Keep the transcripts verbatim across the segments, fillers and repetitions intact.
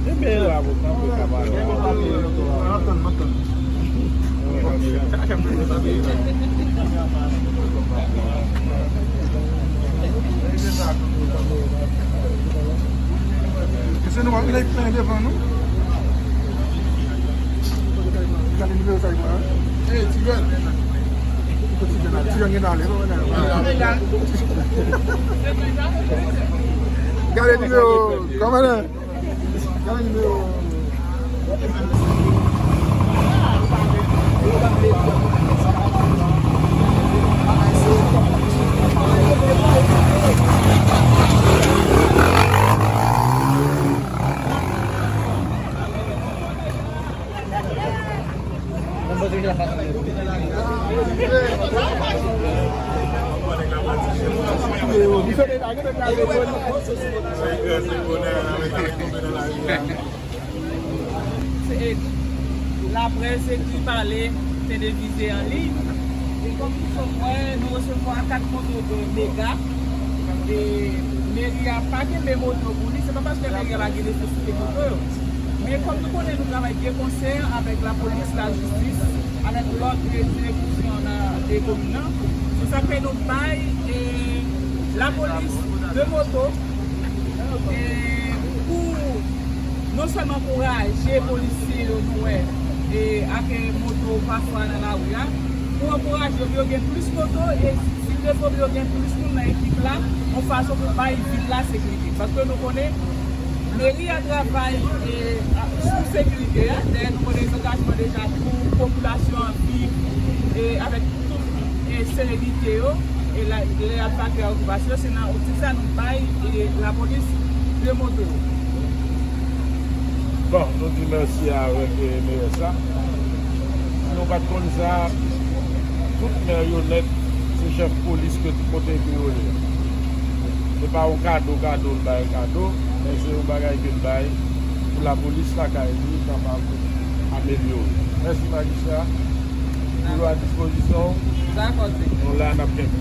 Kenbe la pou kanpe kamarad. Mesye, nou wè nèg plen devan nou. Gade nimewo sa li pran. Ti Jòn. Ti Jòn gen ale. Gade nimewo. Kòmandan. Gade nimewo. Se laprès, ekri, pale, televize, an liy. E kòm nou sot wè, nou resevwa kat moto de Mega. E meri a pa kenbe moto pou li, se pa paske meri a pa gen nesesite moto yo. Men kòm nou konnen nou travay de konsè avèk lapolis, lajistis, avèk lòt direksyon nan, de komin nan, se sa k fè nou bay, e, lapolis de moto, e, pou non sèlman ankouraje polisye yo nou wè, e, ak, e, moto pafwa nan lari a, pou ankouraje yo pou yo gen plis moto, e si defo pou yo gen plis moun nan ekip la, yon fason pou bay vil la sekirite. Paske nou konnen meri a travay, e, a, sou sekirite a, dayè nou konnen dezangajman deja pou popilasyon an viv, e, avèk tout, e, serenite yo, e la, lè y ap pati a okipasyon, se nan optik sa nou bay, e, lapolis de moto. Bon, nou di mèsi avèk, e, meyè sa. Si nou pa t konn sa, tout mè yo nèt, se chèf polis ke kote ke yo ye. Se pa yon kado, kado l bay kado, men se yon bagay ke l bay pou lapolis lakay li kapab amelyore. Mèsi, majistra. Toujou a dispozisyon w. Dakò, se. Nou la, n ap kenbe.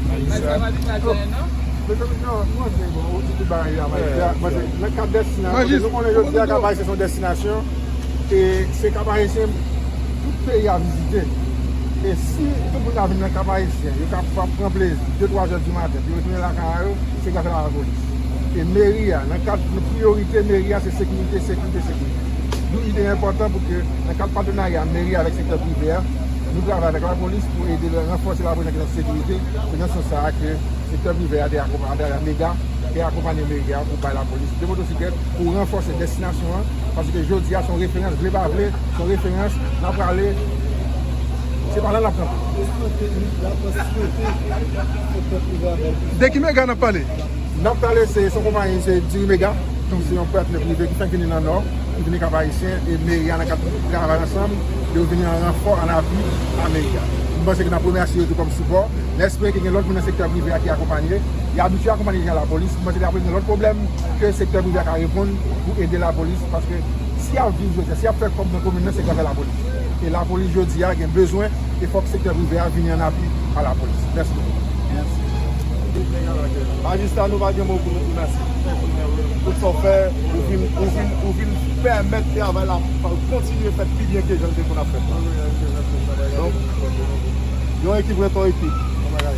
Majistra. Majistra pa di pa di anyen, non? Mezanmi, non, nou antre, bon, ou di tout bagay la, majistra. Paske nan kad destinasyon, nou konnen jodi a Kap Ayisyen se yon destinasyon, e se Kap Ayisyen tout peyi a vizite. E si tout moun ta vin nan Kap Ayisyen, yo kapab pran plezi de twa zè di maten, pou yo retounen lakay yo, se gras a lapolis. E meri a, nan kad, nan priyorite meri a, se sekirite, sekirite, sekirite. D'où il est important pou ke, nan kad patenarya meri a avèk sektè prive a, nou travay avèk lapolis pou ede ranfòse lapolis nan kesyon sekirite. Se nan sans sa a ke sektè prive a te akonpanye, atravè Mega, te akonpanye meri a pou bay lapolis de motosiklèt pou ranfòse destinasyon an, paske jodi a se yon referans, vle pa vle, se yon referans, n ap prale, se pa la n ap kanpe. De ki Mega n ap pale? N ap pale, se, se yon konpayi, se Diri Mega. Donk, se yon patnè prive ki fèk vini nan Nò, ki vini Kap Ayisyen, e meri a nan kad travay ansanm, yo vini an ranfò, an apui a meri a. M panse ke n ap remèsye yo tou kòm sipò. N espere ke gen lòt moun nan sektè prive a ki akonpanye. Y abitye akonpanye deja lapolis. M panse ke apre gen lòt pwoblèm ke sektè prive a ka reponn pou ede lapolis, paske si y ap viv jodi a, si y ap fè kòb nan komin nan, se gras a lapolis. E lapolis jodi a gen bezwen, e fòk sektè prive a vini an apui a lapolis. Mèsi bokou. Mèsi. Majistra, nou pa gen mo pou nou di mèsi. Tout sa w fè, ou vin, ou vin, ou vin pèmèt travay la kontinye fèt pi byen ke jan l te konn ap fèt la. Donk, yon ekip ret yon ekip. Anfòm.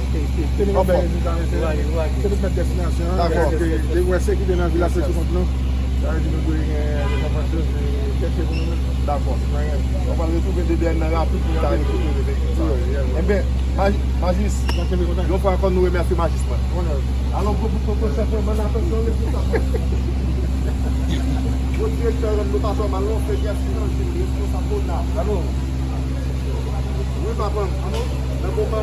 Se nou mèt destinasyon an, dakò. Lè w wè sekirite nan vil la soti kont nou, sa vle di nou dwe gen rekonpans yo, se kèk se pou nou menm. Dakò. Anfòm, nou pral retwouve D B N nan rapid pou ta rekipere veyikil sa yo. Enben, Maji-, Majis, yon fwa ankò nou remèsye Majis mwen. Alò, gwo bout koko chèf mwen, bann atansyon, responsab mwen. Gwo direktè, nou pa fè mal non, se Guercino ki responsab Ona. Wi, papa m. Nan konpa-